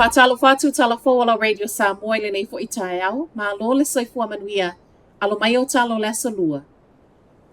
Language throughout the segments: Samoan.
Faatalofa atu tala fou o lau Radio Samoa i lenei foi taeao, malo le soifua manuia, alo mai o tala o le Aso Lua.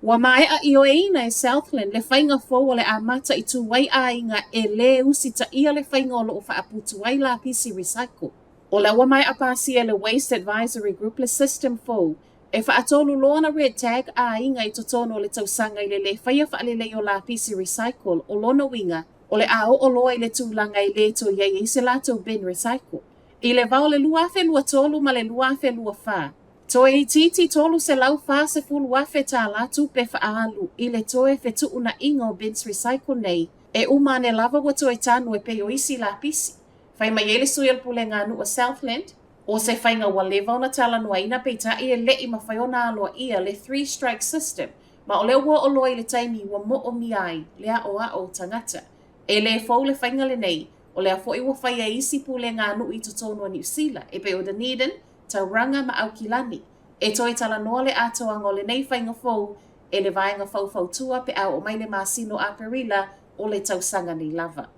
Ua maea ioeina e Southland le faiga fou o le a mataitu ai aiga e lē usitaia le faiga o lo o faaputu ai lapisi recycle. O lea ua maea pasia e le Waste Advisory Group le system fou e faatolu loa ona red tag aiga i totonu o le tausaga i le lē faia faalelei o lapisi recycle o lona uiga o le a oo loa i le tulaga e lē toe i ai se latou bin recycle. I le va o le 2023 ma le 2024, Toeitiiti $340,000 tālā tupe faaalu i le toe fetuunaiga o bins recycle nei, e uma ane lava ua toe tanu e pei o isi lapisi. Fai mai ai le sui o le Pulega a Nuu o Southland, o se faiga ua leva ona talanoaina peitai e le'i mafai ona aloaia le three strike system ma o lea ua oo loa i le taimi ua moomia ai le aoao o tagata. E lē fou le faiga lenei, o lea foi ua faia e isi pulega a nuu i totonu o Niu Sila e pei o Dunedin, Tauranga ma Aukilani. E toe talanoa le atoaga o lenei faiga fou e le Vaega Faufautua pe a oo mai le masina o Aperila o le tausaga nei lava.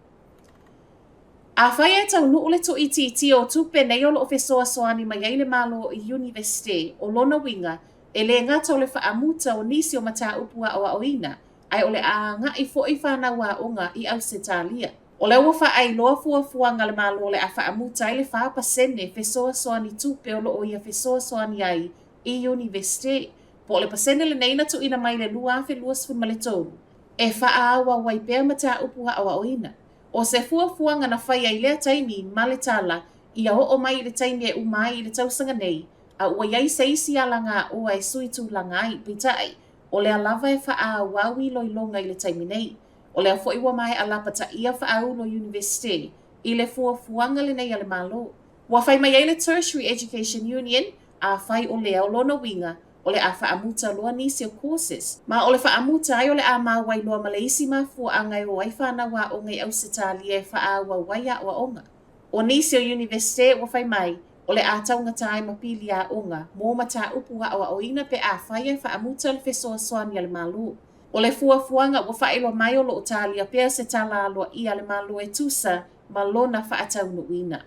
Afai e taunuu le tuuitiitia o tupe nei o lo o fesoasoani mai ai le Malo i Iunivesite, o lona uiga, e lē gata o le faamuta o nisi o mataupu aoaoina, ae o le a agai foi fanau aoga i Ausetalia. O lea ua faailoa fuafuaga a le Malo o le a faamuta ai le 4% fesoasoani tupe o lo o ia fesoasoani ai i Iunivesite, po o le pasene lenei na tuuina mai i le 2023 e faaauau ai pea mataupu aoaoina. O se fuafuaga na faia i lea taimi ma le tala ia oo mai i le taimi e uma ai i le tausaga nei, a ua i ai se isi alagaoa e sui tulaga ai, peitai, o lea lava e faaauau iloiloga i le taimi nei. O lea foi ua maea lapataia faaulu o Iunivesite i le fuafuaga lenei a le Malo. Ua fai mai ai le Tertiary Education Union, afai o lea o lona uiga, o le a faamuta loa nisi o courses, ma o le faamuta ai o le a mau ai loa ma le isi mafuaaga e o ai fanau aoga i Ausetalia e faaauau ai aoaoga. O nisi o Iunivesite ua fai mai, o le a taugata ai ma pili aoga mo mataupu aoaoina pe afai e faamuta le fesoasoani a le Malo. O le fuafuaga ua faailoa mai o lo o talia pea se tala aloaia a le Malo e tusa ma lona faataunuuina.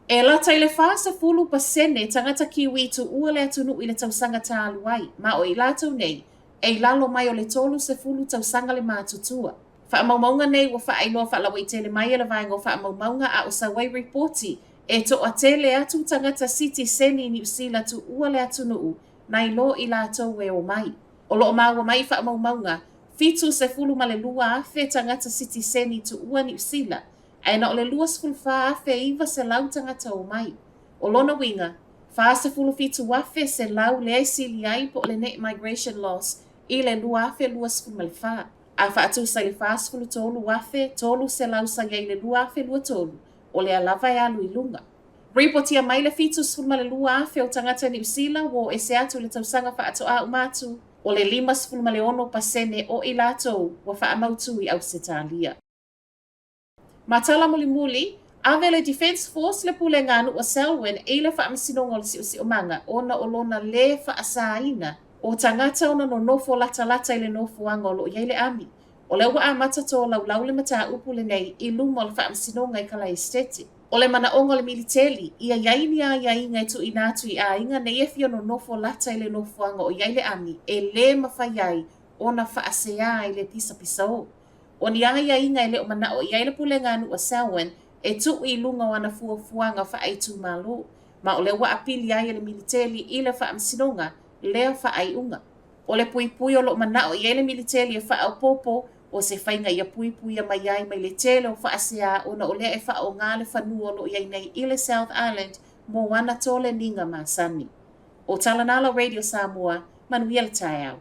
E lata i le 40% tagata Kiwi tuua le atunuu i le tausaga talu ai, ma o i latou nei, e i lalo mai o le 30 tausaga le matutua. Faamaumauga nei ua faailoa faalauaitele mai e le Vaega o Faamaumauga a o sau ai ripoti e toatele atu tagata sitiseni i Niu Sila tuua le atunuu nai lo i latou e omai. O lo o maua mai i faamaumauga, 72,000 tagata sitiseni tuua Niu Sila, ae na o le 24,900 tagata omai. O lona uiga, 47,100 lea e sili ai po o le net migration loss i le 2024, a faatusa i le 43,300 sa i ai i le 2023, o lea lava e alu i luga. Ripotia mai le 72,000 o tagata Niu Sila ua o ese atu i le tausaga faatoa uma atu, o le 56% o i latou ua faamautu i Ausetalia. Ma tala mulimuli, ave le Defence Force le pulega a nuu a Selwyn i le Faamasinoga o le Siosiomaga ona o lona lē faasaina o tagata ona nonofo latalata i le nofoaga o lo o i ai le ami. O lea ua amata tolaulau le mataupu lenei i luma o le Faamasinoga i Kalaesetete. O le manaoga o le militeli, ia i ai ni aiaiga e tuuina atu i aiga nei e fia nonofo lata i le nofoaga o i ai le ami e lē mafai ai ona faaseā i le pisapisaō. O ni aiaiga e le o manao i ai le pulega a nuu a Selwyn e tuu i luga o ana fuafuaga faaitumalo, ma o lea ua apili ai e le militeli i le Faamasinoga lea faaiuga. O le puipui o lo o manao i ai le militeli e faaopoopo, o se faiga ia puipuia mai ai mai le tele o faaseā ona o lea e faaaoga le fanua o lo o i ai nei i le South Island mo ana toleniga masani. O tala na lau Radio Samoa, manuia le taeao.